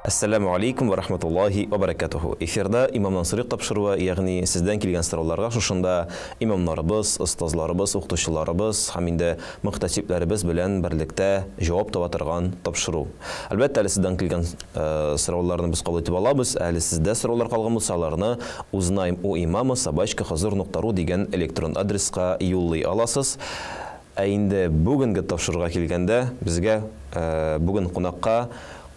Әссәләмү алейкум вә рахматуллаһи вә бәрәкәтүһү. Эфирда Имамнан сорыйк тапшыруы, ягъни сездән килгән сорауларга шушында имамнарыбыз, остазларыбыз, укытучыларыбыз һәм инде мөхтәсибләребез белән берлектә җавап таба торган тапшыру. Әлбәттә, әле сездән килгән сорауларны без кабул итеп алабыз, әле сездә сораулар калган булса, аларны узнаем у имама собачка хозур нокта ру дигән электрон адреска юллый аласыз. Ә инде бүгенге тапшыруга килгәндә, безгә бүген кунакка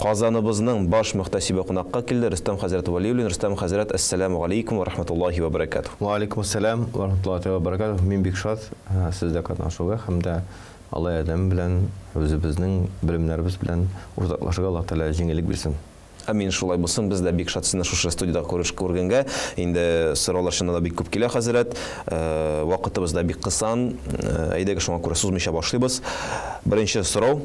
Казаныбызның баш мөхтәсибе кунакка килде, Рөстәм хәзрәт Вәлиуллин. Рөстәм хәзрәт, әссәләмү галәйкүм вә рахматуллаһи вә бәрәкәтүһ. Вә алейкум ассәлам вә рахматуллаһи вә бәрәкәтүһ. Мин бик шат сездә катнашуга һәм дә Алла ярдәме белән үзебезнең белемнәребез белән уртаклашырга Аллаһ Тәгалә җиңеллек бирсен. Амин, шулай булсын. Без дә бик шат сезне шушы студиядә күреш күргәнгә. Инде сораулар чыннан да бик күп килә, хәзрәт. Вакытыбыз да бик кысан. Әйдәгез, шуңа күрә сузмыйча башлыйбыз. Беренче сорау.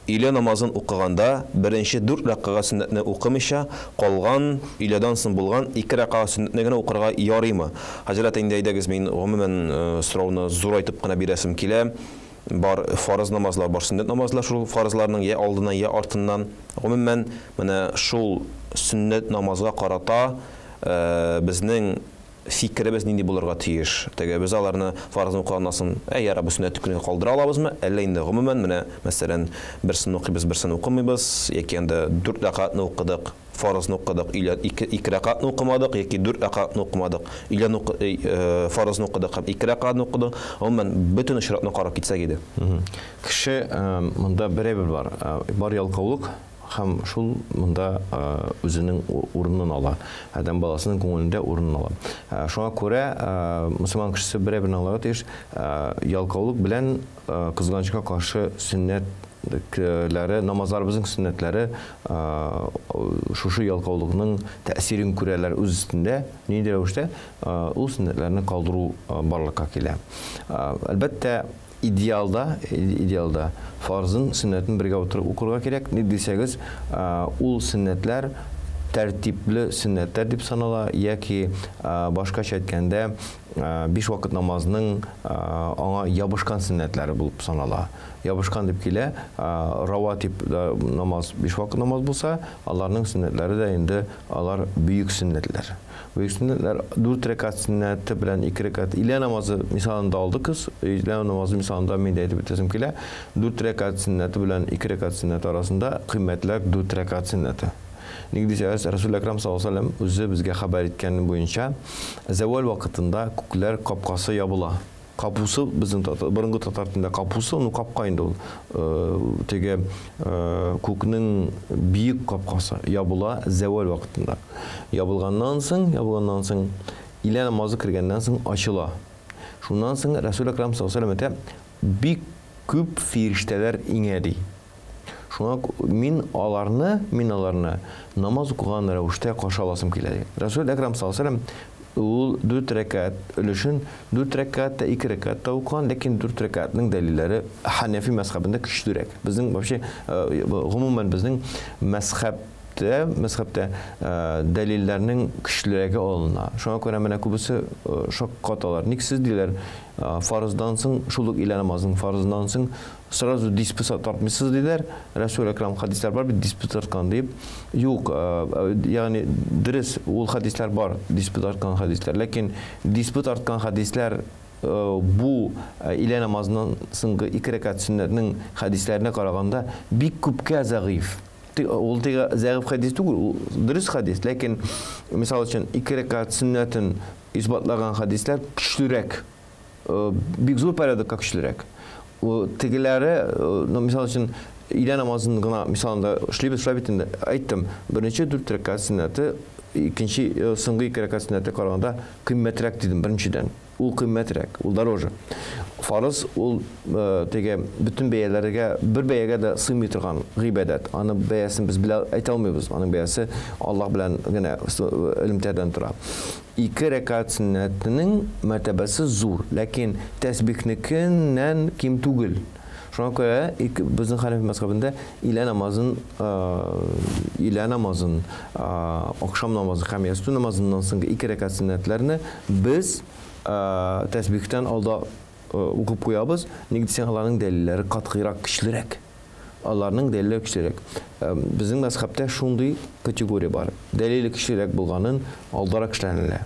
Өйлә намазын укыганда, беренче дүрт рәкагать сөннәтне укымыйча, калган, өйләдән соң булган ике рәкагать сөннәтне генә укырга ярыймы? Хәзрәт, инде әйдәгез, мин гомумән сорауны зурайтып кына бирәсем килә. Бар фарыз намазлар, бар сөннәт намазлар, шул фарызларның я алдыннан, я артыннан. Гомумән, менә шул сөннәт намазга карата безнең фикеребез нинди булырга тиеш? Теге без аларны фарызны укыганнан соң, әй, ярар, бу сөннәт көненә калдыра алабызмы? Әллә инде гомумән, менә, мәсәлән, берсен укыйбыз, берсен укымыйбыз, яки анда дүрт рәкәгатьне укыдык, фарызны укыдык, өйлә ике, ике рәкәгатьне укымадык, яки дүрт рәкәгатьне укымадык, өйлән укы, фарызны укыдык һәм ике рәкәгатьне укыдык. Гомумән, бөтен очракны карап китсәк иде. Кеше, монда бер әйбер бар. Бар ялкаулык, һәм шул монда үзенең урынын ала. Адәм баласының күңелендә урынын ала. Шуңа күрә мөселман кешесе бер әйберне аңларга тиеш, ялкаулык белән кызганычка каршы сөннәтләре, намазларыбызның сөннәтләре шушы ялкаулыкның тәэсирен күрәләр үз өстендә, нинди рәвештә ул сөннәтләрне калдыру барлыкка килә. Әлбәттә, Идеалда, идеалда фарзын, сөннәтен бергә утырып укырга кирәк. Ник дисәгез, ул сөннәтләр тәртипле сөннәтләр дип санала, яки башкача әйткәндә, биш вакыт намазның аңа ябышкан сөннәтләре булып санала. Ябышкан дип килә, раватиб намаз биш вакыт намаз булса, аларның сөннәтләре дә инде алар бөек сөннәтләр. Бөек сөннәтләр дүрт рәкәгать сөннәте белән ике рәкәгать өйлә намазы мисалында алдык без. Өйлә намазы мисалында мин дә әйтеп үтәсем килә. Дүрт рәкәгать сөннәте белән ике рәкәгать сөннәте арасында кыйммәтлерәк дүрт рәкәгать сөннәте. Ник дисәгез, Расул Әкрам саллаллаһу алейһи ва сәлләм үзе безгә хәбәр иткән буенча, зәвәл вакытында күкләр капкасы ябыла. Капусы, безнең татар, борынгы татар телендә капусы, ну капка инде ул. Теге күкнең биек капкасы ябыла зәвәл вакытында. Ябылганнан соң, ябылганнан соң, илә намазы кергәннән соң ачыла. Шуннан соң Расул Әкрам саллаллаһу алейһи ва сәлләм әйтә, бик күп фирештәләр иңә ди. Шуңа мин аларны, мин аларны намаз укыган рәвештә каршы аласым килә, ди. Расул Әкрам саллаллаһу алейһи ва сәлләм ул дүрт рәкәгать өлешен дүрт рәкәгать тә, ике рәкәгать тә укыган, ләкин дүрт рәкәгатьнең дәлилләре Хәнәфи мәзхәбендә көчлерәк. Безнең вообще, гомумән безнең мәзхәбтә, мәзхәбтә дәлилләрнең көчлерәге алына. Шуңа күрә менә күбесе шаккаталар. Ник сез диләр, фарыздан соң, шул ук илә намазының фарызыннан соң Сразу диспуса тартмыйсыз диләр. Рәсүл Әкрам хәдисләр бар бит диспут тарткан дип. Юк, ягъни дөрес, ул хәдисләр бар, диспут тарткан хәдисләр. Ләкин диспут тарткан хәдисләр бу илә намазыннан соңгы ике рәкәгать сөннәтнең хәдисләренә караганда бик күпкә зәгыйф. Ул теге зәгыйф хәдис түгел, ул дөрес хәдис, ләкин мисал өчен ике рәкәгать сөннәтен исбатлаган хәдисләр көчлерәк. Бик зур порядокка көчлерәк. Тегеләре, ну, мисал өчен, өйлә намазын гына мисалында эшлибез, шулай бит инде. Әйттем, беренче дүрт рәкәгать сөннәте, икенче, соңгы ике рәкәгать сөннәте караганда кыйммәтрәк дидем, беренчедән. Ул кыйммәтрәк, ул дороже. Фарыз ул теге бөтен бәяләргә, бер бәягә дә сыймый торган гыйбадәт. Аны бәясен без белә әйтә алмыйбыз. Аның бәясе Аллаһ белән генә элемтәдән тора. Ике рәкәгать сөннәтенең мәртәбәсе зур, ләкин тәсбихнекеннән ким түгел. Шуңа күрә ике, безнең хәнәфи мәзхәбендә илә намазын, илә намазын, ахшам намазы һәм ястү намазыннан соңгы ике рәкәгать сөннәтләрне без тәсбихтән алда укып куябыз. Ник дисәң, аларның дәлилләре катгыйрак, көчлерәк. Аларның дәлиле көчлерәк. Безнең мәзхәбтә шундый категория бар. Дәлиле көчлерәк булганын алдарак эшләнелә.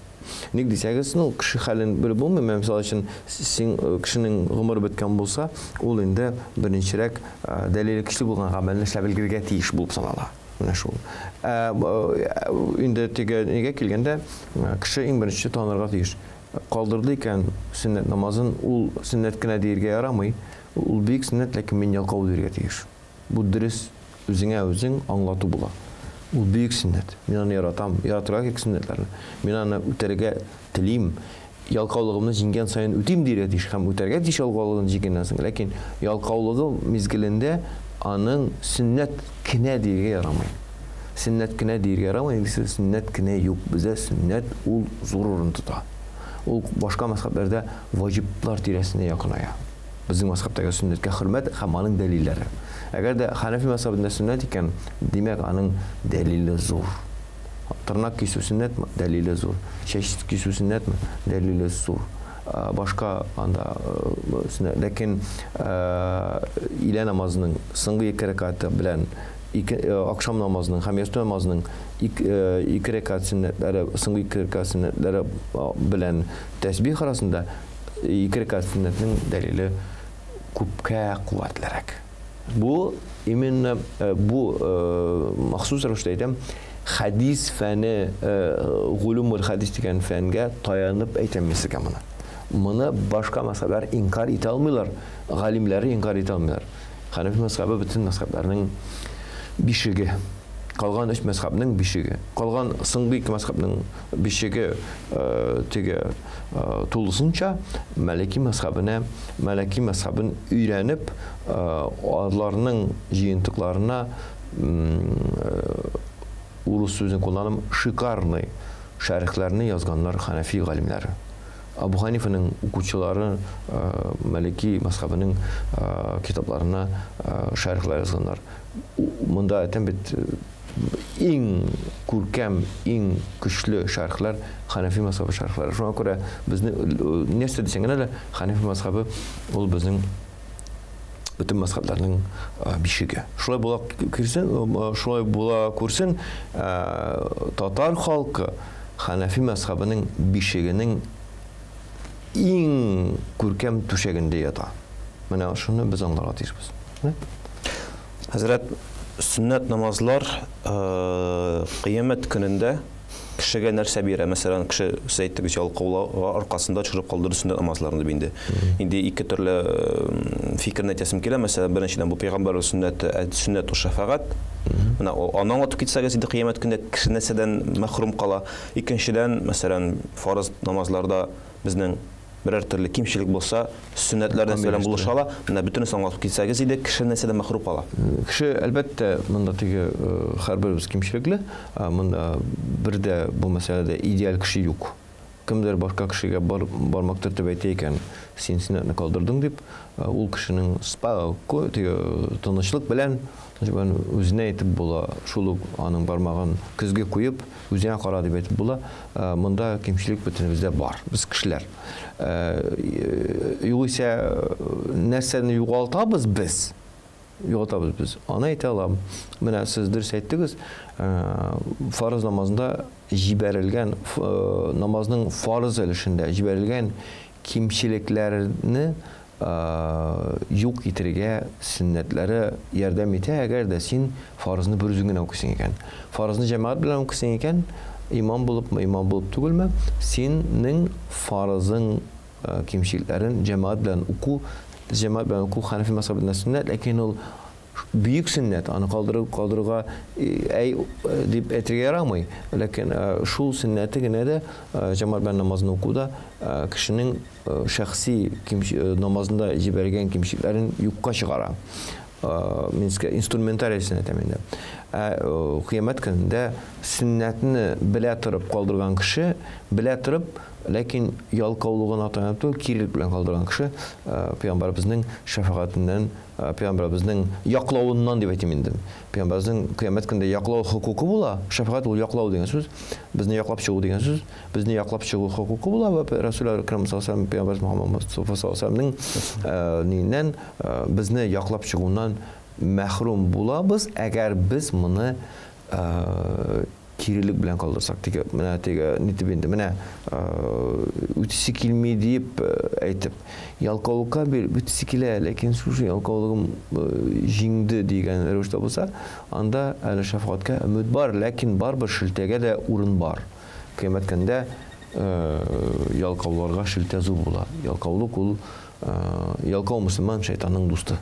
Ник дисәгез, ну, кеше хәлен белеп булмый. Менә, мисал өчен, син кешенең гомере беткән булса, ул инде беренчерәк дәлиле көчле булган гамәлне эшләп өлгерергә тиеш булып санала. Менә шул. Инде теге нигә килгәндә, кеше иң беренче танырга тиеш. Калдырды икән сөннәт намазын, ул сөннәт кенә диергә ярамый. Ул бөек сөннәт, ләкин мин ялкау диергә тиеш. Бу дөрес үзеңә үзең аңлату була. Ул бөек сөннәт. Мин аны яратам, яратырга кирәк сөннәтләрне. Мин аны үтәргә телим. Ялкаулыгымны җиңгән саен үтим диергә тиеш һәм үтәргә тиеш ялкаулыгын җиңгәннән соң. Ләкин ялкаулыгы мизгелендә аның сөннәт кенә диергә ярамый. Сөннәт кенә диергә ярамый, дисә сөннәт кенә юк. Бездә сөннәт ул зур урын тота. Ул башка мәзхәбләрдә ваҗиблар тирәсенә якыная. Безнең мәзхәбтәге сөннәткә хөрмәт һәм аның дәлилләре. Әгәр дә Хәнәфи мәзхәбендә сөннәт икән, димәк, аның дәлиле зур. Тырнак кисү сөннәтме? Дәлиле зур. Чәч кисү сөннәтме? Дәлиле зур. Башка анда сөннәт. Ләкин илә намазының соңгы ике рәкәгате белән ике акшам намазының һәм ястү намазының ике рәкәгать сөннәтләре, соңгы ике рәкәгать сөннәтләре белән тәсбих арасында ике рәкәгать сөннәтнең дәлиле күпкә куәтлерәк. Бу именно бу махсус рәвештә әйтәм, хәдис фәне, гулумул хәдис дигән фәнгә таянып әйтәм мин сезгә моны. Моны башка мәзхәбләр инкар итә алмыйлар, галимнәре инкар итә алмыйлар. Хәнәфи мәзхәбе бөтен мәзхәбләрнең бишеге. Калган өч мәзхәбнең бишеге. Калган соңгы ике мәзхәбнең бишеге теге тулысынча Мәлики мәзхәбенә, Мәлики мәзхәбен өйрәнеп, аларның җыентыкларына урыс сүзен кулланып, шикарный шәрехләрне язганнар Хәнәфи галимнәре. Абу Ханифаның укучылары Мәлики мәзхәбенең китапларына шәрехләр язганнар. Монда әйтәм бит, иң күркәм, иң көчле шәрехләр Хәнәфи мәзхәбе шәрехләре. Шуңа күрә безне нәрсә дисәң генә дә Хәнәфи мәзхәбе ул безнең бөтен мәзхәбләрнең бишеге. Шулай була күрсен, шулай була күрсен, татар халкы Хәнәфи мәзхәбенең бишегенең иң күркәм түшәгендә ята. Менә шуны без аңларга тиешбез. Хәзрәт, сөннәт намазлар кыямәт көнендә кешегә нәрсә бирә? Мәсәлән, кеше, сез әйттегез, ялкаулыгы аркасында төшереп калдырды сөннәт намазларын дип инде. Инде ике төрле фикерне әйтәсем килә. Мәсәлән, беренчедән, бу пәйгамбәр сөннәте, сөннәт ул шәфәгать. Менә аны аңлатып китсәгез инде кыямәт көнендә кеше нәрсәдән мәхрүм кала. Икенчедән, мәсәлән, фарыз намазларда безнең берәр төрле кимчелек булса, сөннәтләр нәрсә белән булыша ала. Менә бөтенесен аңлатып китсәгез иде, кеше нәрсәдән мәхрүм кала? Кеше, әлбәттә, монда теге һәрберебез кимчелекле, монда бер дә бу мәсьәләдә идеаль кеше юк. Кемдер башка кешегә бармак төртеп әйтә икән, син сөннәтне калдырдың дип, ул кешенең теге тынычлык белән үзенә әйтеп була, шул ук аның бармагын көзгә куеп, үзеңә кара дип әйтеп була. Монда кимчелек бөтенебездә бар, без кешеләр. Югыйсә, нәрсәне югалтабыз без? Югалтабыз без. Аны әйтә алам. Менә сез дөрес әйттегез, фарыз намазында җибәрелгән, намазның фарыз өлешендә җибәрелгән кимчелекләрне юк итергә сөннәтләре ярдәм итә, әгәр дә син фарызны бер үзең генә укыйсың икән. Фарызны җәмәгать белән укыйсың икән, имам булыпмы, имам булып түгелме, синең фарызың кимчелекләрен җәмәгать белән уку, җәмәгать белән уку Хәнәфи мәзхәбендә сөннәт, ләкин ул бөек сөннәт, аны калдыруга әй дип әйтергә ярамый, ләкин шул сөннәте генә дә җәмәгать белән намазны уку да кешенең шәхси намазында җибәргән кимчелекләрен юкка чыгара. Мин сезгә инструментарий әйтәм инде. Кыямәт көнендә сөннәтне белә торып калдырган кеше, белә торып, ләкин ялкаулыгына таянып түгел, кирелек белән калдырган кеше, пәйгамбәребезнең шәфәгатеннән, пәйгамбәребезнең яклавыннан дип әйтим инде. Пәйгамбәребезнең кыямәт көнендә яклау хокукы була. Шәфәгать ул яклау дигән сүз, безне яклап чыгу дигән сүз, безне яклап чыгу хокукы була. Вә Расул Әкрәм саллаллаһу алейһи ва сәлләм, пәйгамбәребез Мөхәммәд Мустафа саллаллаһу алейһи ва сәлләмнең ниеннән, безне яклап чыгуыннан мәхрүм булабыз, әгәр без моны кирелек белән калдырсак. Теге, менә теге, нитеп инде, менә үтесе килми диеп әйтеп, ялкаулыкка биреп үтесе килә, ләкин шушы ялкаулыгым җиңде дигән рәвештә булса, анда әле шәфкатькә өмет бар, ләкин барыбер шелтәгә дә урын бар. Кыямәт көндә ялкауларга шелтә зур була. Ялкаулык ул, ялкау мөселман шайтанның дусты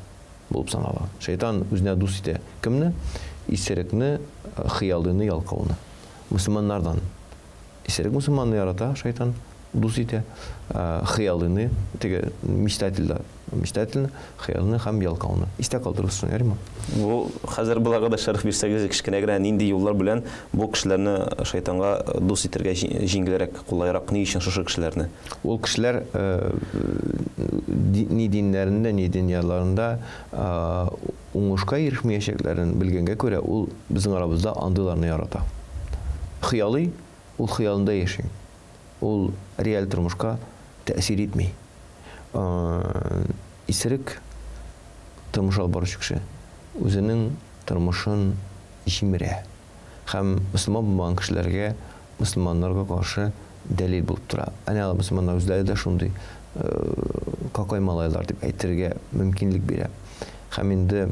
булып санала. Шайтан үзенә дус итә. Кемне? Исерекне, хыялыйны, ялкауны. Мөселманнардан. Исерек мөселманны ярата шайтан, дус итә. Хыялыйны, теге мечтательда, мечтательны, хыялны һәм ялкауны. Истә калдырыгыз шуны, ярыймы? Бу хәзер боларга да шәрх бирсәгез, кечкенә генә нинди юллар белән бу кешеләрне шайтанга дус итәргә җиңелрәк, кулайрак, ни өчен шушы кешеләрне? Ул кешеләр ни диннәрендә, ни дөньяларында уңышка ирешмәячәкләрен белгәнгә күрә, ул безнең арабызда андыйларны ярата. Хыялый, ул хыялында яши. Ул реаль тормышка тәэсир итми. Исерек тормыш алып баручы кеше үзенең тормышын җимерә. Һәм мөселман булмаган кешеләргә, мөселманнарга каршы дәлил булып тора. Әнә алар мөселманнар үзләре дә шундый какай малайлар дип әйтергә мөмкинлек бирә. Һәм инде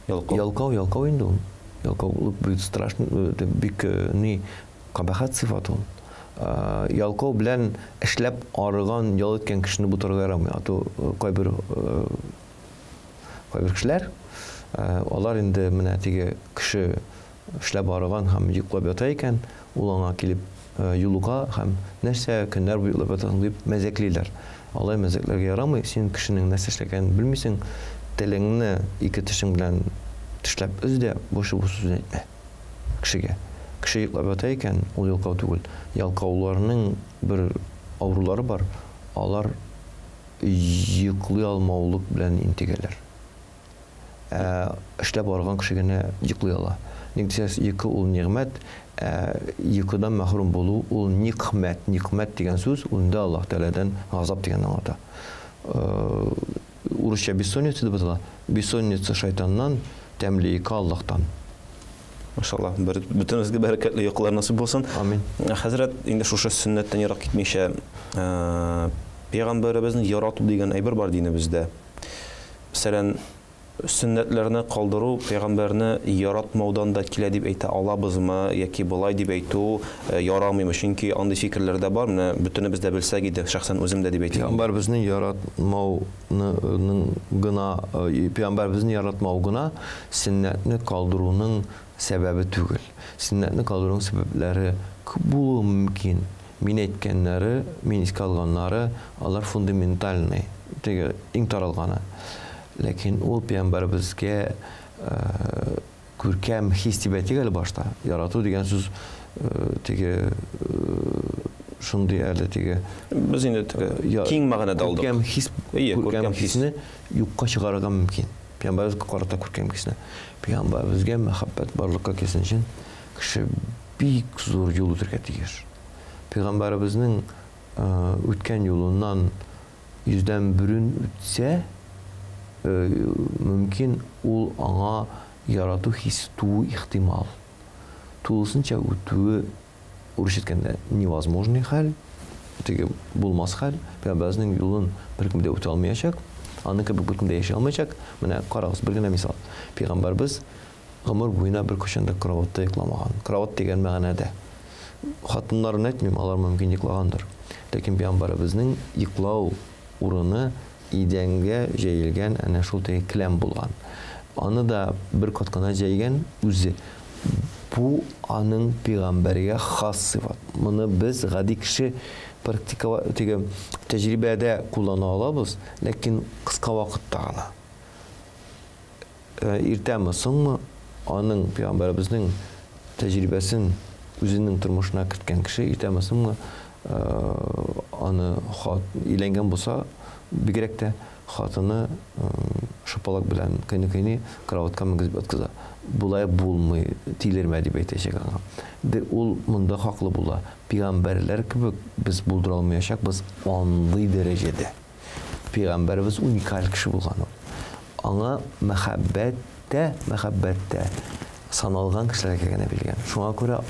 ялкау, ялкау, ялкау инде ул. Ялкаулык бик страшный, бик ни кабахәт сыйфат ул. Ялкау белән эшләп арыган, ял иткән кешене бутарга ярамый. А то кайбер кайбер кешеләр, алар инде менә теге кеше эшләп арыган һәм йоклап ята икән, ул аңа килеп юлыга һәм нәрсә көннәр буе йоклап ятасың дип мәзәклиләр. Алай мәзәкләргә ярамый, син кешенең нәрсә эшләгәнен белмисең, телеңне ике тешең белән тешләп өз дә, больше бу сүзне әйтмә кешегә. Кеше йоклап ята икән, ул ялкау түгел. Ялкауларның бер авырулары бар, алар йоклый алмаулык белән интегәләр. Ә эшләп арыган кеше генә йоклый ала. Ник дисәгез, йокы ул нигъмәт, ә йокыдан мәхрүм булу ул никмәт. Никмәт дигән сүз ул инде Аллаһ Тәгаләдән газап дигәнне аңлата. Урысча бессонница дип атала. Бессонница шайтаннан, тәмле йокы Аллаһтан. Машаллаһ, бөтенебезгә бәрәкәтле йокылар насыйп булсын. Амин. Хәзрәт, инде шушы сөннәттән ерак китмичә, пәйгамбәребезне ярату дигән әйбер бар динебездә. Мәсәлән, сөннәтләрне калдыру пәйгамбәрне яратмаудан да килә дип әйтә алабызмы, яки болай дип әйтү ярамыймы? Чөнки андый фикерләр дә бар, менә бөтенебез дә белсәк иде, шәхсән үзем дә дип әйтәм. Пәйгамбәребезне яратмауның гына, пәйгамбәребезне яратмау гына сөннәтне калдыруның сәбәбе түгел. Сөннәтне калдыруның сәбәпләре күп булуы мөмкин. Мин әйткәннәре, мин искә алганнары, алар фундаментальный, теге иң таралганы. Ләкин ул пәйгамбәребезгә күркәм хис дип әйтик әле башта. Ярату дигән сүз теге шундый әле теге Без инде теге киң мәгънәдә алдык. Күркәм хис, Ие, күркәм күркәм хис. хисне юкка чыгарырга мөмкин. Пәйгамбәребезгә карата күркәм хисне. Пәйгамбәребезгә мәхәббәт барлыкка килсен өчен кеше бик зур юл үтәргә тиеш. Пәйгамбәребезнең үткән юлыннан йөздән берен үтсә, мөмкин ул аңа ярату хисе туу ихтимал. Тулысынча үтүе, урысча әйткәндә, невозможный хәл, теге булмас хәл. Пәйгамбәребезнең юлын беркем дә үтә алмаячак, аны кебек беркем дә яши алмаячак. Менә карагыз, бер генә мисал. Пәйгамбәребез гомер буена бер кочан да кроватьта йокламаган. Кровать дигән мәгънәдә. Хатыннарын әйтмим, алар мөмкин йоклагандыр. Ләкин пәйгамбәребезнең йоклау урыны идәнгә җәелгән әнә шул теге келәм булган. Аны да бер кат кына җәйгән үзе. Бу аның пәйгамбәргә хас сыйфат. Моны без гади кеше практика, теге тәҗрибәдә куллана алабыз, ләкин кыска вакытта гына. Иртәме, соңмы, аның пәйгамбәребезнең тәҗрибәсен үзенең тормышына керткән кеше иртәме, соңмы, аны өйләнгән булса, бигрәк тә хатыны шапалак белән кыйны-кыйны кроватька менгезеп яткыза. Болай булмый, тилермә дип әйтәчәк аңа. Ул монда хаклы була. Пәйгамбәрләр кебек без булдыра алмаячакбыз андый дәрәҗәдә. Пәйгамбәребез уникаль кеше булган ул. Аңа мәхәббәттә, мәхәббәттә саналган кешеләргә генә бирелгән. Шуңа күрә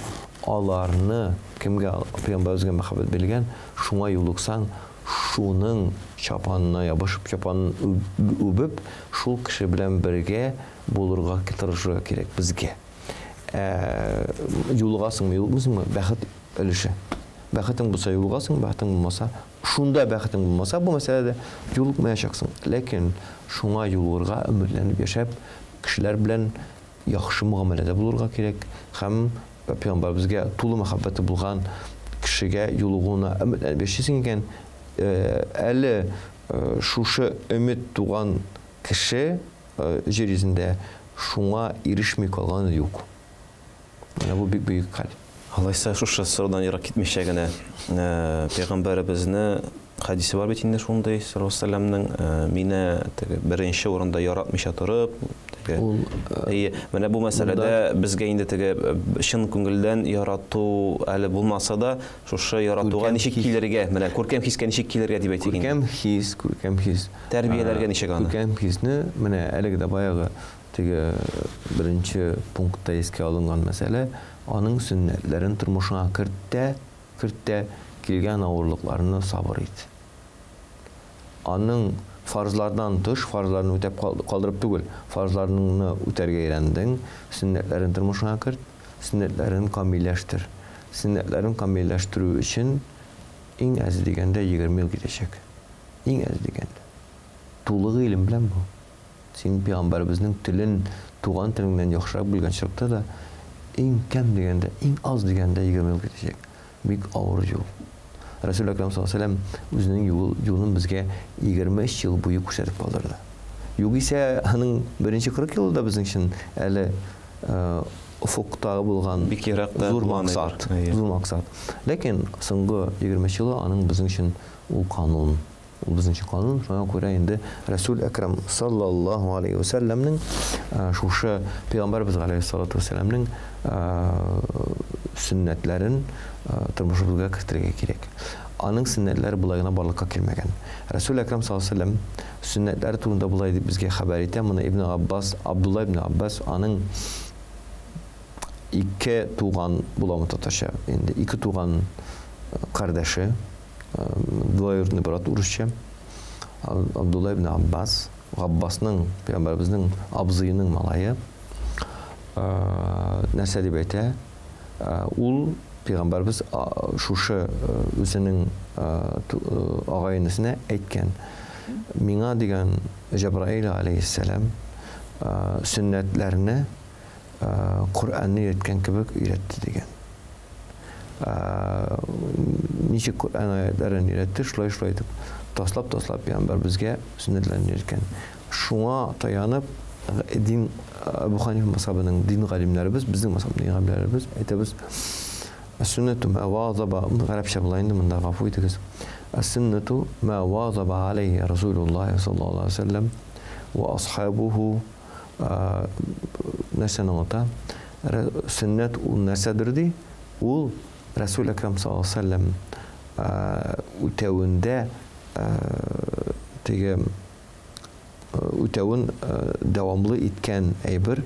аларны, кемгә пәйгамбәребезгә мәхәббәт бирелгән, шуңа юлыксаң, шуның чапанына ябышып, чапанын үбеп, шул кеше белән бергә булырга тырышырга кирәк безгә. Ә юлыгасыңмы, юлыкмыйсыңмы, бәхет өлеше. Бәхетең булса юлыгасың, бәхетең булмаса, шунда бәхетең булмаса, бу мәсьәләдә юлыкмаячаксың. Ләкин шуңа юлыгырга өметләнеп яшәп, кешеләр белән яхшы мөгамәләдә булырга кирәк һәм пәйгамбәребезгә тулы мәхәббәте булган кешегә юлыгуына өметләнеп яшисең икән, әле шушы өмет туган кеше җир йөзендә шуңа ирешми калганы юк. Менә бу бик бөек хәл. Алайса, шушы сораудан ерак китмичә генә, пәйгамбәребезне хәдисе бар бит инде шундый, саллаллаһу алейһи вәсәлләмнең, мине теге беренче урында яратмыйча торып, теге Ул, Әйе, менә бу мәсьәләдә безгә инде теге чын күңелдән ярату әле булмаса да, шушы яратуга Күркәм ничек хис. килергә, менә күркәм хискә ничек килергә дип әйтик инде. Күркәм хис, күркәм хис. Тәрбияләргә ничек аны? Күркәм хисне менә әлеге дә баягы теге беренче пунктта искә алынган мәсьәлә, аның сөннәтләрен тормышыңа керттә, керттә килгән авырлыкларны сабыр ит. Аның фарзлардан тыш, фарзларны үтәп калдырып түгел, фарзларны үтәргә өйрәндең, сөннәтләрен тормышыңа керт, сөннәтләрен камилләштер. Сөннәтләрен камилләштерү өчен иң әз дигәндә 20 ел китәчәк. Иң әз дигәндә. Тулы гыйлем белән бу. Син пәйгамбәребезнең телен туган телеңнән яхшырак белгән чакта да иң кәм дигәндә, иң аз дигәндә 20 ел китәчәк. Бик авыр юл. Расул Әкрәм саллаллаһу алейһи ва сәлләм үзенең юлын безгә 23 ел буе күрсәтеп калдырды. Югыйсә, аның беренче 40 елы да безнең өчен әле офыктагы булган Бик еракта зур булган максат, әйбер. зур максат. Ләкин соңгы 23 елы аның безнең өчен ул канун. Ул безнең өчен канун. Шуңа күрә инде Расул Әкрәм саллаллаһу алейһи ва сәлләмнең, шушы пәйгамбәрбез галәйһиссалату ва сәламнең, сөннәтләрен, тормышыбызга кертергә кирәк. Аның сөннәтләре болай гына барлыкка килмәгән. Расул Әкрәм саллаллаһу алейһи ва сәлләм сөннәтләре турында болай дип безгә хәбәр итә. Моны Ибн Аббас, Абдулла ибн Аббас, аның ике туган буламы татарча, инде ике туган кардәше, двоюродный брат урысча, Абдулла ибн Аббас, Габбасның, пәйгамбәребезнең абзыйының малае, нәрсә дип әйтә? Ул пәйгамбәребез, шушы, үзенең, агай-энесенә әйткән. Миңа дигән Җәбраил алейһиссәлам, сөннәтләрне, Коръәнне өйрәткән кебек өйрәтте дигән. Ничек Коръән аятларын өйрәтте, шулай-шулай итеп таслап-таслап пәйгамбәр безгә сөннәтләрен өйрәткән. Шуңа таянып дин Әбу Ханифа мазһабының дин галимнәребез, безнең мазһабның дин галимнәребез әйтәбез: Әс-сөннәту ма вазаба, гарәпчә була инде монда, гафу итегез. Әс-сөннәту ма вазаба алейхи Расулуллаһи саллаллаһу алейһи ва сәлләм ва асхабуху. Нәрсәне аңлата? Сөннәт ул нәрсәдер ди? Ул Расул Әкрәм саллаллаһу алейһи ва сәлләм, үтәвендә, теге үтәвен дәвамлы иткән әйбер,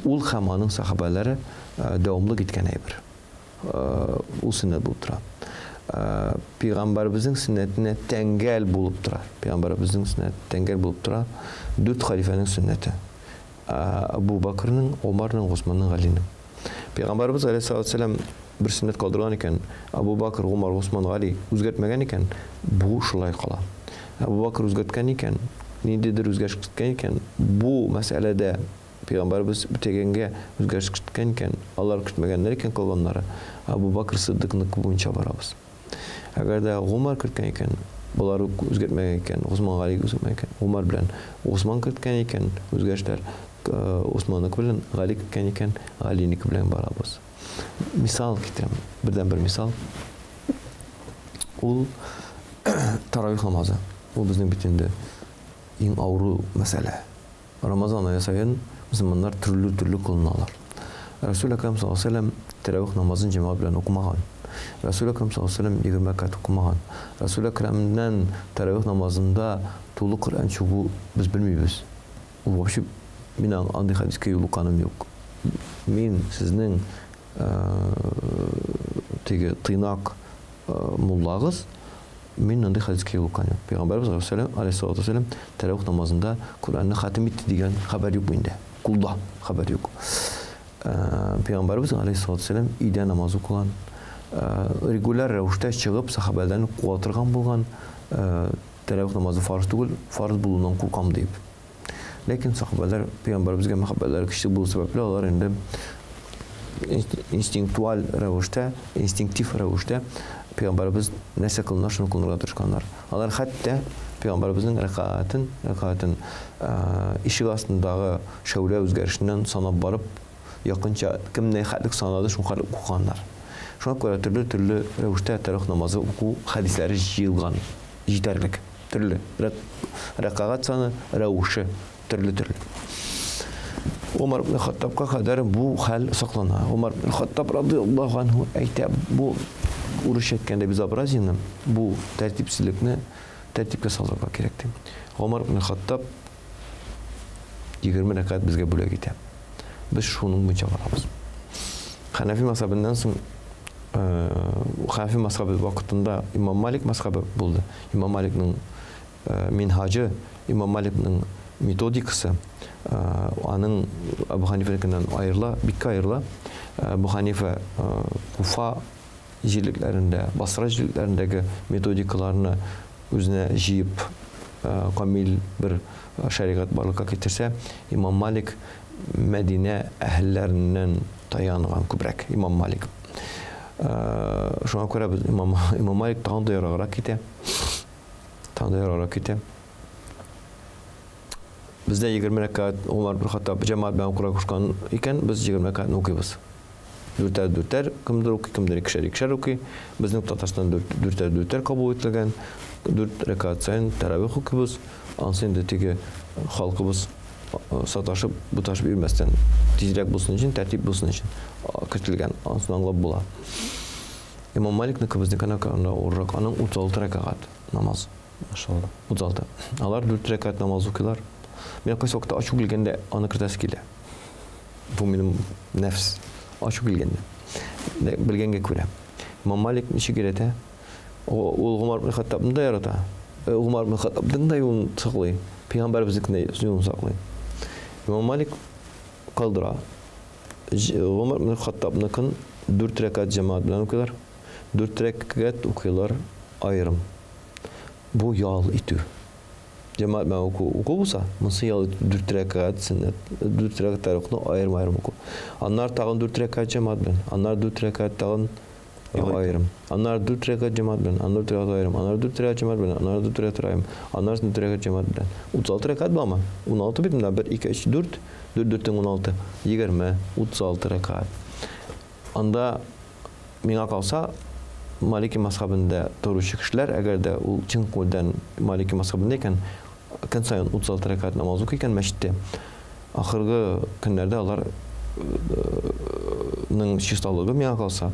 ул һәм аның сахабәләре дәвамлы иткән әйбер. Ул сөннәт булып тора. Пәйгамбәребезнең сөннәтенә тәңгәл булып тора. Пәйгамбәребезнең сөннәте тәңгәл булып тора. Дүрт халифәнең сөннәте. Абу Бакрның, Умарның, Госманның, Галинең. Пәйгамбәребез алейһиссалату вассалам бер сөннәт калдырган икән, Абу Бакр, Умар, Госман, Гали үзгәртмәгән икән, бу шулай кала. Абу Бакр үзгәрткән икән, ниндидер үзгәреш керткән икән, бу мәсьәләдә Пәйгамбәребез үтәгәнгә үзгәреш керткән икән, алар көтмәгәннәр икән калганнары, Абу Бакр Сыддыкныкы буенча барабыз. Әгәр дә Умар керткән икән, булар үзгәртмәгән икән, Госман Гали үзгәртмәгән икән, Умар белән Госман керткән икән, үзгәрешләр, Усманныкы белән Гали керткән икән, Галинеке белән барабыз. Мисал китерәм, бердән-бер мисал. Ул таравих намазы. Ул безнең бит инде иң авыру мәсьәлә. Рамазан ае саен мөселманнар төрле-төрле кылыналар. Расул Әкрәм саллаллаһу алейһи ва сәлләм тәравих намазын җәмәгать белән укымаган. Расул Әкрәм саллаллаһу алейһи ва сәлләм 20 рәкәгать укымаган. Расул Әкрәмнән тәравих намазында тулы Коръән чыгу без белмибез. Ул вообще мин андый хәдискә юлыкканым юк. Мин сезнең теге тыйнак муллагыз, мин андый хәдискә юлыккан юк. Пәйгамбәрбез алейһиссалату вәссәлам тәравих намазында Коръәнне хатим итте дигән хәбәр юк миндә. Кулда хәбәр юк. Пәйгамбәрбез алейһиссалату вәссәлам өйдә намаз укыган, регуляр рәвештә чыгып сахабәләрне куа торган булган, тәравих намазы фарыз түгел, фарыз булуыннан куркам дип. Ләкин сахабәләр пәйгамбәребезгә мәхәббәтләре көчле булу сәбәпле, алар инде инстинктуаль рәвештә, инстинктив рәвештә пәйгамбәребез нәрсә кылына, шуны кылынырга тырышканнар. Алар хәтта пәйгамбәребезнең рәкәгатен ишек астындагы шәүлә үзгәрешеннән санап барып, якынча кем ни хәтлек санады, шул хәтлек укыганнар. Шуңа күрә төрле-төрле рәвештә тәравих намазы уку хәдисләре җыелган, җитәрлек. Төрле рәкәгать саны, рәвеше төрле-төрле. Умар ибн Хаттабка кадәр бу хәл саклана. Умар ибн Хаттаб радияллаһу анһу әйтә, бу урысча әйткәндә безобразиене, бу тәртипсезлекне тәртипкә салырга кирәк ди. Умар ибн Хаттаб 20 рәкәгать безгә бүләк итә. Без шуның буенча барабыз. Хәнәфи мәзһәбеннән соң Хәнәфи мәзһәбе вакытында Имам Малик мәзһәбе булды. Имам Маликның минһаҗы, Имам Маликның методикасы аның Әбу Ханифәнекеннән аерыла, бик аерыла. Әбу Ханифә Куфа җирлекләрендә, Басра җирлекләрендәге методикаларны үзенә җыеп камил бер шәригать барлыкка китерсә, Имам Малик Мәдинә әһелләреннән таянган күбрәк, Имам Малик. Шуңа күрә без Имам Малик тагын да ераграк китә. Тагын да ераграк китә. Бездә 20 рәкәгать Умар бер Хаттаб җәмәгать белән укырга кушкан икән, без 20 рәкәгатьне укыйбыз. Дүртәр дүртәр кемдер укый, кемдер икешәр икешәр укый. Безнең Татарстан дүртәр дүртәр кабул ителгән. Дүрт рәкәгать саен тәравих укыйбыз. Ансы инде теге халкыбыз саташып, буташып йөрмәстән, тизрәк булсын өчен, тәртип булсын өчен кертелгән. Анысын аңлап була. Имам Маликныкы безнекенә караганда авыррак. Аның 36 рәкәгать намаз. Машалла. 36. Алар 4 рәкәгать намаз укыйлар. Мин кайсы вакытта ачу килгәндә аны кертәсе килә. Бу минем нәфс. Ачу килгәндә. Белгәнгә күрә. Имам Малик ничек өйрәтә? Ул Гомар ибн Хаттабны да ярата. Гомар ибн Хаттабның да юлын саклый. Пәйгамбәребезнең дә юлын саклый. Имам Малик калдыра. Гомар ибн Хаттабныкын 4 рәкәгать җәмәгать белән укыйлар. 4 рәкәгать укыйлар аерым. Бу ял итү. Җәмәгать белән уку уку булса, монысы ял итү 4 рәкәгать сөннәт, 4 рәкәгать тәравихны аерым-аерым уку. Аннары тагын 4 рәкәгать җәмәгать белән, аннары 4 рәкәгать тагын аерым. Аннары 4 рәкәгать җәмәгать белән, аннары 4 рәкәгать аерым, аннары 4 рәкәгать җәмәгать белән, аннары 4 рәкәгать аерым, аннары 4 рәкәгать җәмәгать белән. 36 рәкәгать буламы? 16 бит монда 1 2 3 4, 4 4 16, 20, 36 рәкәгать. Анда миңа калса, Малики мазхабында торучы кешеләр, әгәр дә ул чын күңелдән Малики мазхабында икән, көн саен 36 рәкәгать намаз укый икән мәчеттә, ахыргы көннәрдә алар ның чисталыгы миңа калса,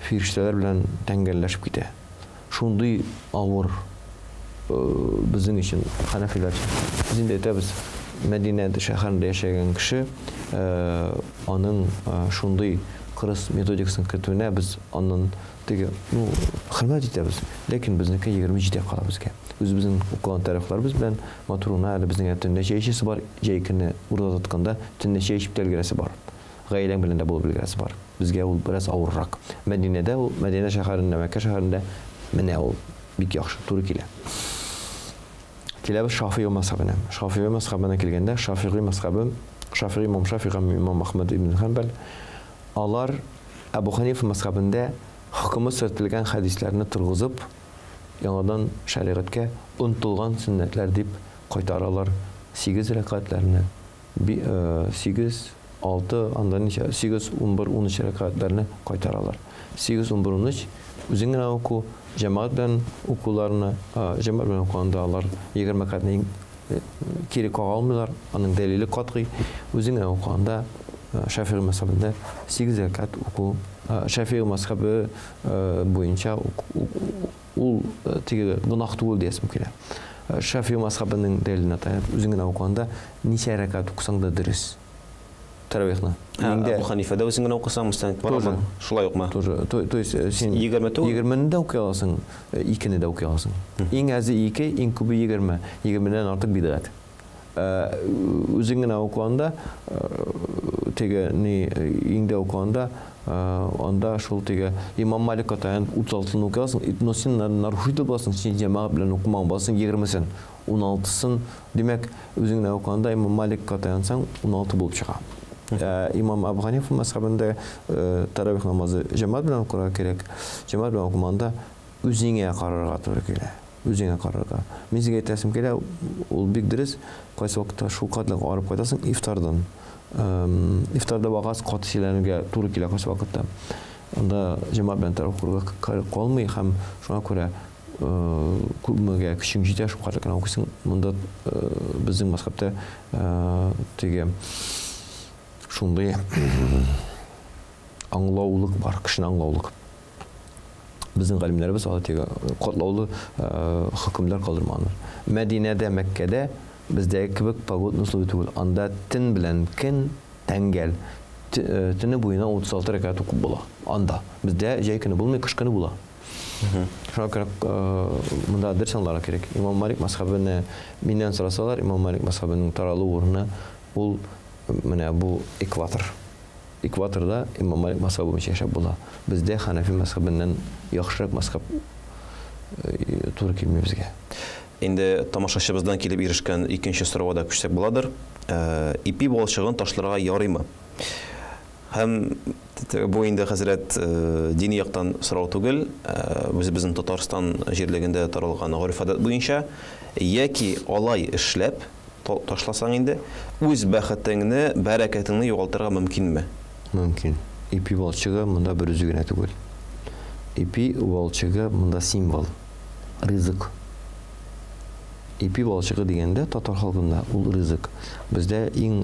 фирештәләр белән тәңгәлләшеп китә. Шундый авыр безнең өчен, хәнәфиләр өчен. Без инде әйтәбез, Мәдинә шәһәрендә яшәгән кеше, аның шундый кырыс методикасын кертүенә без аннан теге, ну, хөрмәт итәбез. Ләкин безнеке 27 кала безгә. Үзебезнең укыган тарихларыбыз белән матур гына әле безнең төнлә чәй эчәсе бар, җәй көне ураза тотканда төнлә чәй эчеп тә өлгерәсе бар. Гаиләң белән дә булып өлгерәсе бар. Безгә ул бераз авыррак. Мәдинәдә ул, Мәдинә шәһәрендә, Мәккә шәһәрендә менә ул бик яхшы туры килә. Киләбез Шафигый мәзһәбенә. Шафигый мәзһәбенә килгәндә, Шафигый мәзһәбе, Шафигый имам Шафи һәм имам Әхмәд ибн Хәнбәл, алар Әбу Ханифа мәзһәбендә хөкеме сөртелгән хәдисләрне торгызып, яңадан шәригатькә онытылган сөннәтләр дип кайтаралар 8 рәкәгатьләрне, 8, 6, анда ничә, 8, 11, 13 рәкәгатьләрне кайтаралар. 8, 11, 13 үзең генә уку, җәмәгать белән укуларны, җәмәгать белән укыганда алар 20 рәкәгатьне кире кага алмыйлар, аның дәлиле катгый. Үзең генә укыганда Шафигый мәзһәбендә 8 рәкәгать уку, Шафигый мәзһәбе буенча ул теге гөнаһ түгел диясем килә. Шафи мазхабының дәлиленә таянып, үзең генә укыганда ничә рәкәгать укысаң да дөрес. Таравихны. Миндә Әбу Ханифәдә үзең генә укысаң, мәсәлән, тоже шулай укма. Тоже. То, то есть син 20 түгел? 20-не дә укый аласың, 2-не дә укый аласың. Иң әзе 2, иң күбе 20. 20-дән артык бидгать. Үзең генә укыганда, теге ни иңдә укыганда, анда шул теге Имам Маликка таянып 36-ны укый аласың, но син нарушитель буласың, син җәмәгать белән укымаган буласың 20-сен, 16-сын, димәк, үзең генә укыганда Имам Маликка таянсаң 16 булып чыга. Имам Абу Ханифа мәзхәбендә таравих намазы җәмәгать белән укырга кирәк. Җәмәгать белән укымаганда үзеңә карарга туры килә. Үзеңә карарга. Мин сезгә әйтәсем килә, ул бик дөрес, кайсы вакытта шул кадәр арып кайтасың ифтардан. Ифтарда вагаз каты сөйләнергә туры килә кайсы вакытта. Анда җәмәгать белән таравих укырга калмый һәм шуңа күрә күпмегә көчең җитә, шул кадәр генә укыйсың. Монда безнең мәзхәбтә теге шундый аңлаулык бар, кешене аңлаулык. Безнең галимнәребез алар теге катлаулы хөкемнәр калдырмаганнар. Мәдинәдә, Мәккәдә бездәге кебек погодный условия түгел. Анда төн белән көн тәңгәл. Төне буена 36 рәкәгать укып була. Анда бездә җәй көне булмый, кыш көне була. Шуңа күрә монда дөрес аңларга кирәк. Имам Малик мәзхәбене миннән сорасалар, Имам Малик мәзхәбенең таралу урыны ул менә бу экватор. Экваторда Имам Малик мәзхәбе буенча яшәп була. Бездә Ханафи мәзхәбеннән яхшырак мәзхәб туры килми безгә. Инде тамашачыбыздан килеп ирешкән икенче сорауга да күчсәк буладыр. Ипи балчыгын ташларга ярыймы? Һәм бу инде хәзрәт дини яктан сорау түгел, үзебезнең Татарстан җирлегендә таралган гореф-гадәт буенча, яки алай эшләп ташласаң инде, үз бәхетеңне, бәрәкәтеңне югалтырга мөмкинме? Мөмкин. Ипи балчыгы монда бер үзе генә түгел. Ипи балчыгы монда символ, ризык. Ипи балчыгы дигәндә татар халкында ул ризык. Бездә иң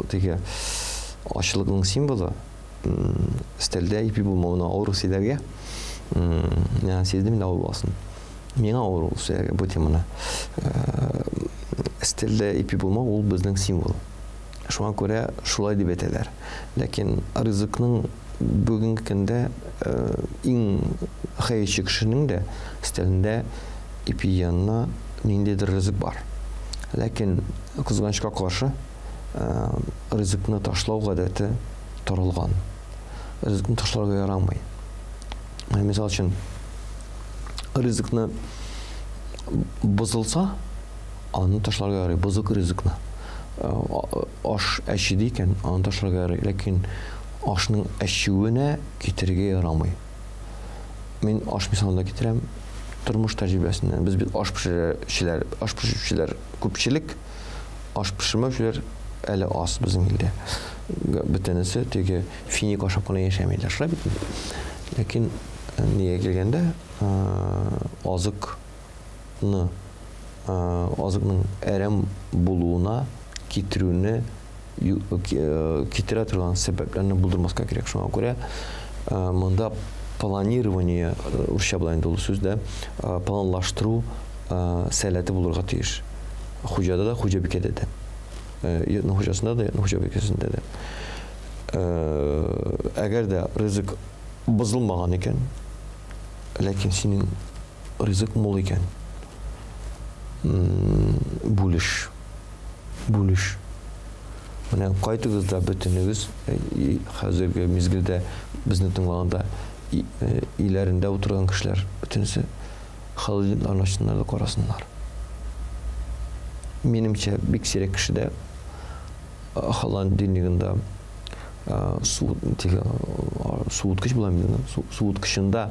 теге ачлыкның символы өстәлдә ипи булмавына авыр сөйләргә. Мин сиздем инде авыр буласын. Миңа авыр ул сөйләргә бу теманы. Өстәлдә ипи булмау ул безнең символ. Шуңа күрә шулай дип әйтәләр. Ләкин ризыкның бүгенге көндә иң хәерче кешенең дә өстәлендә ипи янына ниндидер ризык бар. Ләкин кызганычка каршы ризыкны ташлау гадәте таралган. Ризыкны ташларга ярамый. Мисал өчен, ризыкны бозылса, аны ташларга ярый, бозык ризыкны. Аш әчеде икән, аны ташларга ярый, ләкин ашның әчүенә китерергә ярамый. Мин аш мисалында китерәм, тормыш тәҗрибәсеннән. Без бит аш пешерүчеләр, аш пешерүчеләр күпчелек, аш пешермәүчеләр әле аз безнең илдә. Бөтенесе теге финик ашап кына яшәмиләр, шулай бит? Ләкин нигә килгәндә, азыкны, азыкның әрәм булуына китерүне китерә торган сәбәпләрне булдырмаска кирәк. Шуңа күрә монда планирование, урысча була инде ул сүз дә, планлаштыру сәләте булырга тиеш. Хуҗада да, хуҗабикәдә дә. Йортның хуҗасында да, йортның хуҗабикәсендә дә. Әгәр дә ризык бозылмаган икән, ләкин синең ризык мул икән, бүлеш. Бүлеш. Менә кайтыгыз да бөтенегез хәзерге мизгелдә безне тыңлаганда өйләрендә утырган кешеләр бөтенесе холодильникларны ачсыннар да карасыннар. Минемчә, бик сирәк кешедә холодильнигында су, теге, суыткыч була инде, суыткычында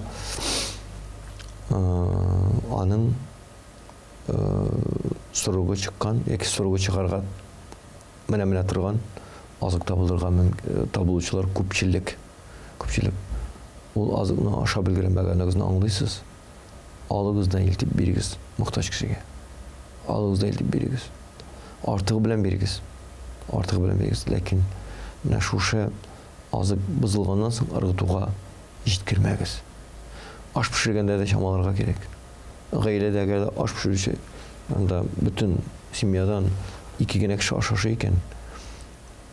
аның срогы чыккан яки срогы чыгарга менә-менә торган азык табылырга табылучылар күпчелек. Күпчелек. Ул азыкны ашап өлгермәгәнегезне аңлыйсыз. Алыгыз да илтеп бирегез мохтаҗ кешегә. Алыгыз да илтеп бирегез. Артыгы белән бирегез. Артыгы белән бирегез. Ләкин менә шушы азык бозылганнан соң ыргытуга җиткермәгез. Аш пешергәндә дә чамаларга кирәк. Гаиләдә әгәр дә аш пешерүче анда бөтен семьядан ике генә кеше аш ашый икән,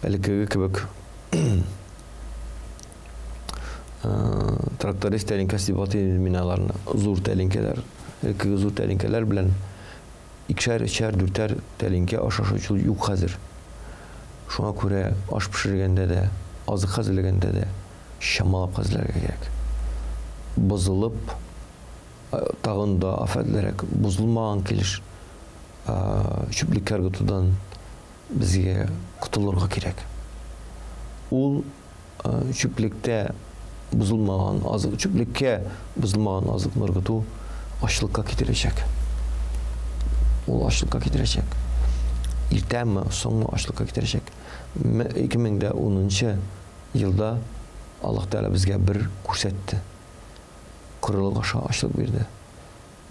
элеккеге кебек тракторист тәлинкәсе дип атыйм мин аларны, зур тәлинкәләр, элеккеге зур тәлинкәләр белән икешәр, өчәр, дүртәр тәлинкә аш ашаучы юк хәзер. Шуңа күрә аш пешергәндә дә, азык хәзерләгәндә дә чамалап хәзерләргә кирәк. Бозылып, тагын да афәтлерәк, бозылмаган килеш чүплеккә ыргытудан безгә котылырга кирәк. Ул чүплектә бозылмаган азык, чүплеккә бозылмаган азыкны ыргыту ачлыкка китерәчәк. Ул ачлыкка китерәчәк. Иртәме, соңмы ачлыкка китерәчәк. 2010 елда Аллаһ Тәгалә безгә бер күрсәтте. Корылык аша ачлык бирде.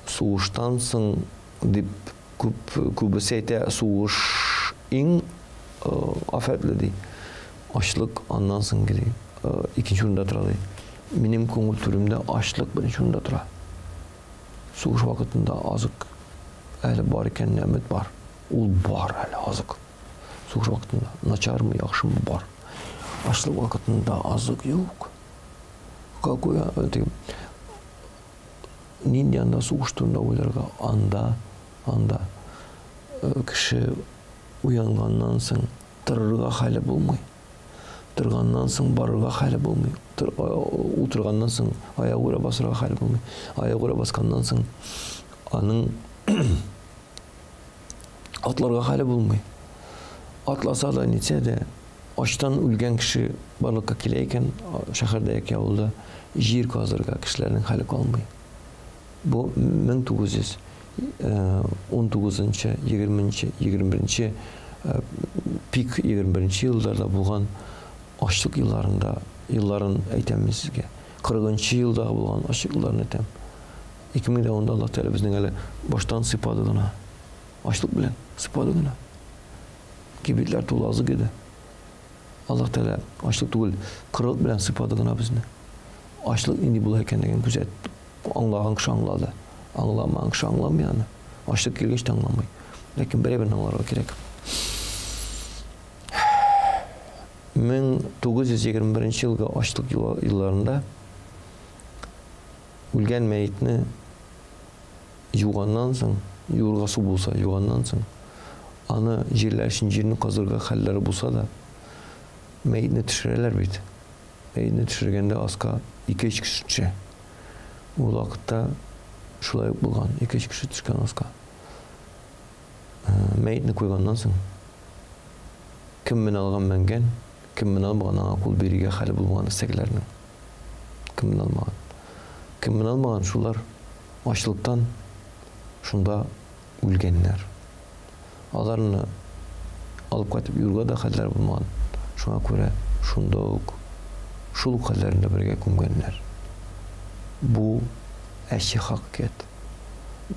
Сугыштан соң дип күп күбесе әйтә, сугыш иң афәтле ди. Ачлык аннан соң ди, икенче урында тора ди. Минем күңел түремдә ачлык беренче урында тора. Сугыш вакытында азык әле бар икәненә өмет бар. Ул бар әле азык. Сугыш вакытында начармы, яхшымы бар. Ачлык вакытында азык юк. Какой нинди анда сугыш турында уйларга? Анда, анда кеше уянганнан соң торырга хәле булмый. Торганнан соң барырга хәле булмый. Утырганнан соң аягүрә басырга хәле булмый. Аягүрә басканнан соң аның атларга хәле булмый. Атласа да, нитсә дә, ачтан үлгән кеше барлыкка килә икән, шәһәрдә яки авылда җир казырга кешеләрнең хәле калмый. Бу 1919, 20, 21, пик 21 елларда булган ачлык елларында, елларын әйтәм мин сезгә. 40 елда булган ачлык елларын әйтәм. 2010-да Аллаһ Тәгалә безнең әле баштан сыйпады гына. Ачлык белән сыйпады гына. Кибетләр тулы азык иде. Аллаһ Тәгалә ачлык түгел, кырылык белән сыйпады гына безне. Ачлык нинди була икәнлеген күзәт, аңлаган кеше аңлады. Аңламаган кеше аңламый аны. Ачлык килгәч тә аңламый. Ләкин берәберне аңларга кирәк. 1921 елгы ачлык елларында үлгән мәетне юганнан соң, юырга су булса, юганнан соң, аны җирләр өчен җирне казырга хәлләре булса да, мәетне төшерәләр бит. Мәетне төшергәндә аска 2-3 кеше төшә. Ул вакытта шулай ук булган, 2-3 кеше төшкән аска. Мәетне куйганнан соң, кем менә алган менгән, кем менә алмаган, аңа кул бирергә хәле булмаган өстәгеләрнең. Кем менә алмаган. Кем менә алмаган, шулар ачлыктан шунда үлгәннәр. Аларны алып кайтып юрга да хәлләр булмаган. Шуңа күрә шунда ук шул ук хәлләрендә бергә күмгәннәр. Бу әче хакыйкать.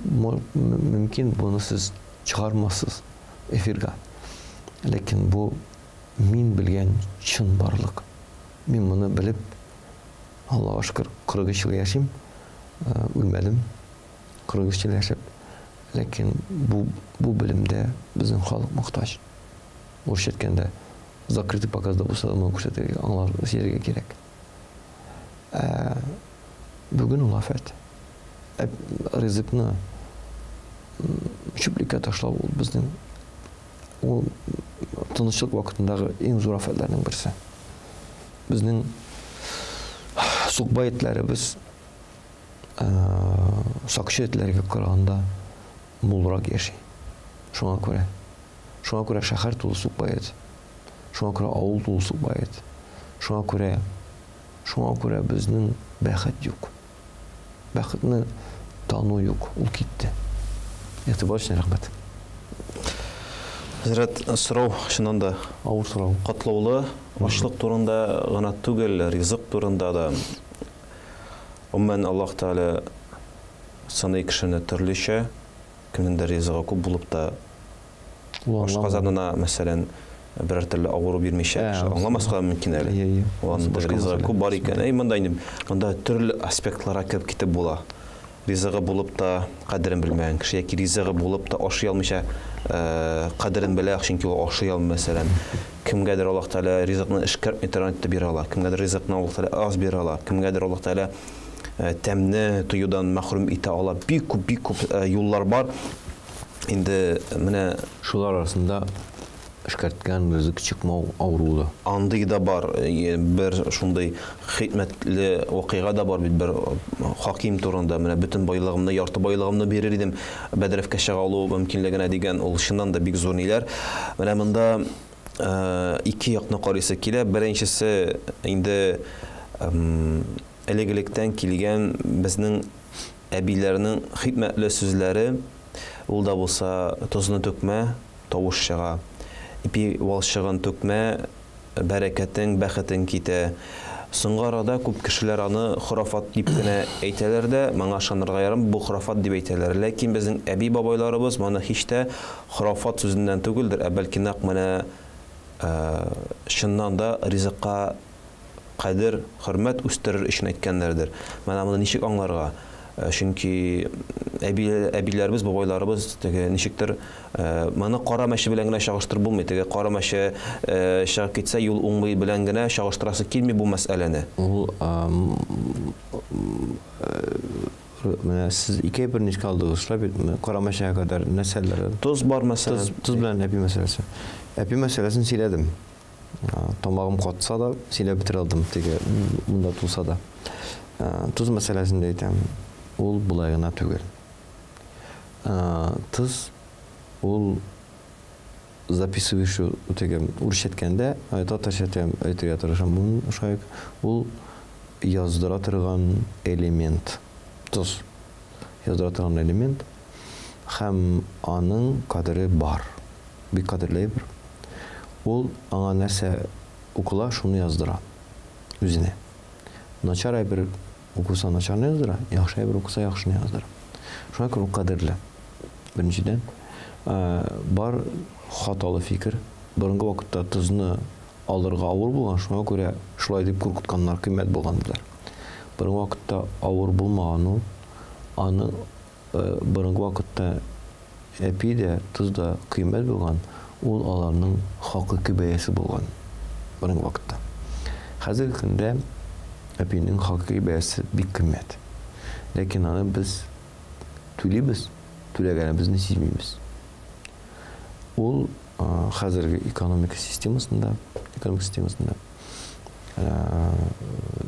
Мөмкин буны сез чыгармассыз эфирга. Ләкин бу мин белгән чын барлык. Мин моны белеп, Аллаһка шөкер, 43 ел яшим, үлмәдем. 43 ел яшәп. Ләкин бу бу белемдә безнең халык мохтаҗ. Урысча әйткәндә, закрытый показда булса да моны күрсәтергә, аңлар, сөйләргә кирәк. Ә бүген ул афәт. Ә ризыкны чүплеккә ташлау ул безнең ул тынычлык вакытындагы иң зур афәтләрнең берсе. Безнең сукбай этләребез сакчы этләргә караганда мулрак яши. Шуңа күрә. Шуңа күрә шәһәр тулы сукбай эт. Шуңа күрә авыл тулы сукбай эт. Шуңа күрә шуңа күрә безнең бәхет юк. Бәхетне тану юк, ул китте. Игътибар өчен рәхмәт. Хәзрәт, сорау чыннан да авыр сорау. Катлаулы, ачлык турында гына түгел, ризык турында да. Гомумән, Аллаһ Тәгалә сыный кешене төрлечә, кемнеңдер ризыгы күп булып та, ашказанына, мәсәлән, берәр төрле авыру бирмичә, кеше аңламаска мөмкин әле. Ул аның ризыгы күп бар икән. Әй, монда инде монда төрле аспектларга кереп китеп була. Ризыгы булып та кадерен белмәгән кеше яки ризыгы булып та ашый алмыйча кадерен белә, чөнки ул ашый алмый, мәсәлән. Кемгәдер Аллаһ Тәгалә ризыкны эшкәртми торган итеп бирә ала, кемгәдер ризыкны Аллаһ Тәгалә аз бирә ала, кемгәдер Аллаһ Тәгалә тәмне тоюдан мәхрүм итә ала. Бик күп, бик күп юллар бар. Инде менә шулар арасында эшкәрткән ризык чыкмау авыруы да. Андый да бар, бер шундый хикмәтле вакыйга да бар бит бер хаким турында. Менә бөтен байлыгымны, ярты байлыгымны бирер идем бәдрәфкә чыга алу мөмкинлегенә дигән, ул чыннан да бик зур ниләр. Менә монда ике якны карыйсы килә. Беренчесе инде элек-электән килгән безнең әбиләрнең хикмәтле сүзләре, ул да булса тозны түкмә, тавыш чыга. Ипи валчыгын түкмә, бәрәкәтең, бәхетең китә. Соңгы арада күп кешеләр аны хорафат дип кенә әйтәләр дә, моңа ышанырга ярамый, бу хорафат дип әйтәләр. Ләкин безнең әби-бабайларыбыз моны һич тә хорафат сүзеннән түгелдер, ә бәлки нәкъ менә чыннан да ризыкка кадер, хөрмәт үстерер өчен әйткәннәрдер. Менә моны ничек аңларга? Чөнки әбиләребез, бабайларыбыз теге ничектер моны кара мәче белән генә чагыштырып булмый. Теге кара мәче чыгып китсә, юл уңмый белән генә чагыштырасы килми бу мәсьәләне. Ул менә сез ике әйберне искә алдыгыз, шулай бит? Кара мәчегә кадәр нәрсәләр? Тоз бар мәсәлән. Тоз белән әпи мәсьәләсе. Әпи мәсьәләсен сөйләдем. Тамагым катса да сөйләп бетерә алдым, теге монда тулса да. Тоз мәсьәләсен дә әйтәм, ул болай гына түгел. Тоз ул записывающий теге урысча әйткәндә, татарча әйтергә тырышам, моны шулай ул яздыра торган элемент. Тоз яздыра торган элемент һәм аның кадере бар. Бик кадерле әйбер. Ул аңа нәрсә укыла, шуны яздыра үзенә. Начар әйбер укыса начарны яздыра, яхшы әйбер укыса яхшыны яздыра. Шуңа күрә ул кадерле. Беренчедән, бар хаталы фикер. Борынгы вакытта тозны алырга авыр булган, шуңа күрә шулай дип куркытканнар, кыйммәт булган диләр. Борынгы вакытта авыр булмаган ул. Аны борынгы вакытта әпи дә, тоз да кыйммәт булган, ул аларның хакыйкый бәясе булган борынгы вакытта. Хәзерге көндә әпинең хакыйкый бәясе бик кыйммәт. Ләкин аны без түлибез, түләгәнебезне сизмибез. Ул хәзерге экономика системасында, экономика системасында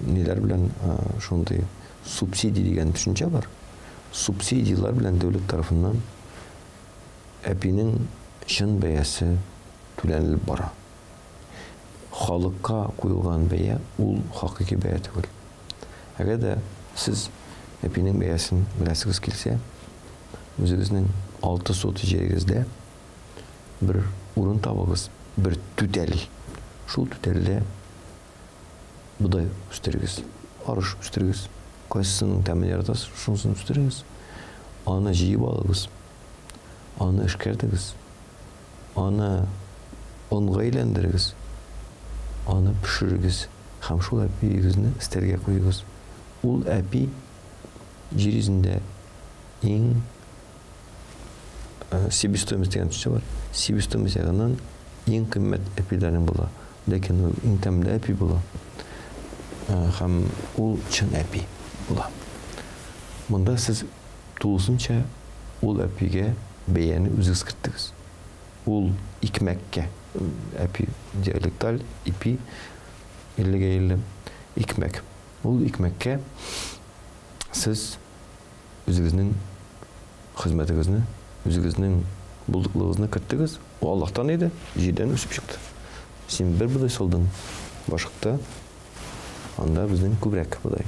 ниләр белән шундый субсидия дигән төшенчә бар. Субсидияләр белән дәүләт тарафыннан әпинең чын бәясе түләнелеп бара. Халыкка куелган бәя ул хакыйкый бәя түгел. Әгәр дә сез әпинең бәясен беләсегез килсә, үзегезнең 6 сотый җирегездә бер урын табыгыз, бер түтәл. Шул түтәлдә бодай үстерегез, арыш үстерегез. Кайсысының тәмен яратасыз, шунысын үстерегез. Аны җыеп алыгыз, аны эшкәртегез, аны онга әйләндерегез, аны пешерегез һәм шул әпиегезне өстәлгә куегыз. Ул әпи җир йөзендә иң себестоимость дигән төшенчә бар. Себестоимость ягыннан иң кыйммәт әпиләрнең була. Ләкин ул иң тәмле әпи була. Һәм ул чын әпи була. Монда сез тулысынча ул әпигә бәяне үзегез керттегез. Ул икмәккә, әпи диалекталь, ипи иллегә илле икмәк. Ул икмәккә сез үзегезнең хезмәтегезне, үзегезнең булдыклыгыгызны керттегез. Ул Аллаһтан иде, җирдән үсеп чыкты. Син бер бодай салдың башакта, анда безнең күбрәк бодай.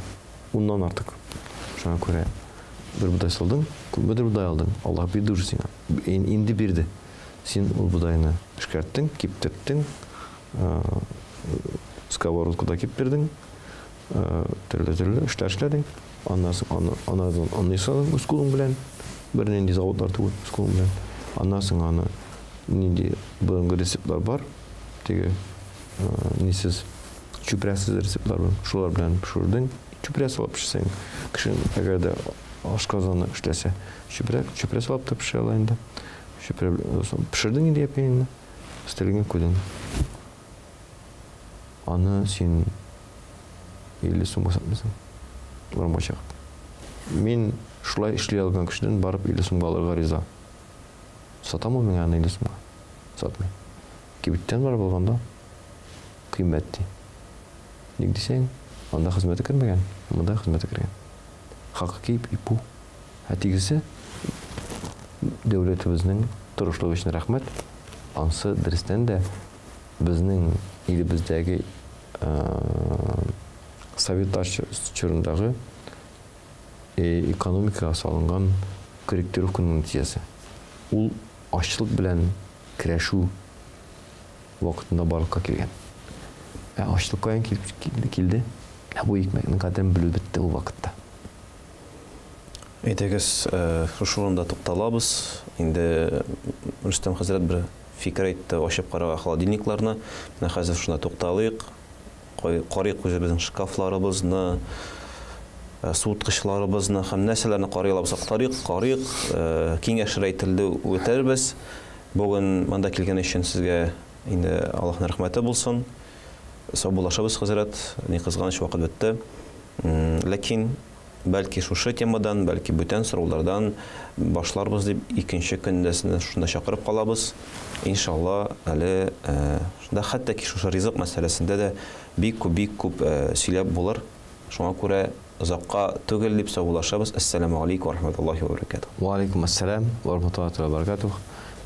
Уннан артык. Шуңа күрә бер бодай салдың, күпмедер бодай алдың. Аллаһ бирде уже сиңа. Инде бирде. Син ул бодайны эшкәрттең, киптерттең, сковородкада киптердең, төрле-төрле эшләр эшләдең. Аннан соң аны анардан он ясадың үз кулың белән. Бернинди заводлар түгел, үз кулың белән. Аннан соң аны нинди борынгы рецептлар бар, теге нисез чүпрәсез рецептлар бар. Шулар белән пешердең. Чүпрә салып пешерсәң, кеше әгәр дә Ашказаны эшләсә, чүпрә, чүпрә салып та пешерә ала инде. Чүпрә пешердең инде япиеңне, өстәлгә куйдың. Аны син 50 сумга сатмыйсың. Урамга чыгып. Мин шулай эшли алган кешедән барып 50 сумга алырга риза. Сатамы миңа аны 50 сумга? Сатмый. Кибеттән барып алганда кыйммәт ди. Ник дисәң, анда хезмәте кермәгән, монда хезмәте кергән. Хакыйкый ипу. Ә тегесе дәүләтебезнең тырышлыгы өчен рәхмәт. Ансы дөрестән дә безнең илебездәге советлар чорындагы экономикага салынган корректировканың нәтиҗәсе. Ул ачлык белән көрәшү вакытында барлыкка килгән. Ә ачлык каян килеп килде? Ә бу икмәкнең кадерен белү бетте ул вакытта. Әйдәгез, шушы урында тукталабыз. Инде Рөстәм хәзрәт бер фикер әйтте, ачып карарга холодильникларны. Менә хәзер шунда тукталыйк. Карыйк үзебезнең шкафларыбызны, суыткычларыбызны һәм нәрсәләрне карый алабыз, актарыйк, карыйк, киңәшләр әйтелде, үтәрбез. Бүген монда килгән өчен сезгә инде Аллаһның рәхмәте булсын. Саубуллашабыз, хәзрәт. Ни кызганыч, вакыт бетте. Ләкин бәлки шушы темадан, бәлки бүтән сораулардан башларбыз дип икенче көндә сезне шунда чакырып калабыз. Иншалла, әле шунда хәтта ки шушы ризык мәсьәләсендә дә бик күп, бик күп сөйләп булыр. Шуңа күрә озакка түгел дип саубуллашабыз. Әссәламү алейкум ва рахматуллахи ва баракатух. Ва алейкум ассалам ва рахматуллахи ва баракатух.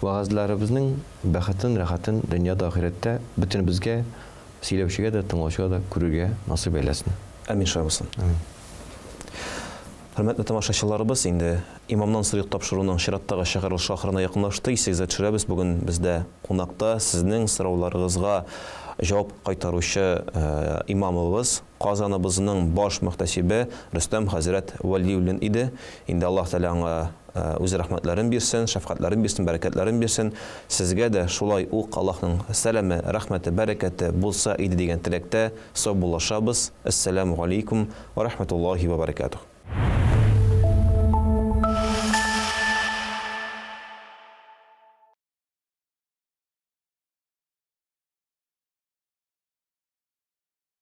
Вәгазьләребезнең бәхетен, рәхәтен дөньяда, ахирәттә бөтенебезгә, сөйләүчегә дә, тыңлаучыга да күрергә насыйп әйләсен. Амин, шулай булсын. Амин. Хөрмәтле тамашачыларыбыз, инде Имамнан сорыйк тапшыруның чираттагы чыгарылышы ахырына якынлашты. Исегезгә төшерәбез, бүген бездә кунакта сезнең сорауларыгызга җавап кайтаручы имамыбыз, Казаныбызның баш мөхтәсибе Рөстәм хәзрәт Вәлиуллин иде. Инде Аллаһ Тәгалә аңа үз рәхмәтләрен бирсен, шәфкатьләрен бирсен, бәрәкәтләрен бирсен. Сезгә дә шулай ук Аллаһның сәламе, рәхмәте, бәрәкәте булса иде дигән теләктә саубуллашабыз. Әссәламү галәйкүм вә рахматуллаһи вә бәрәкәтүһ.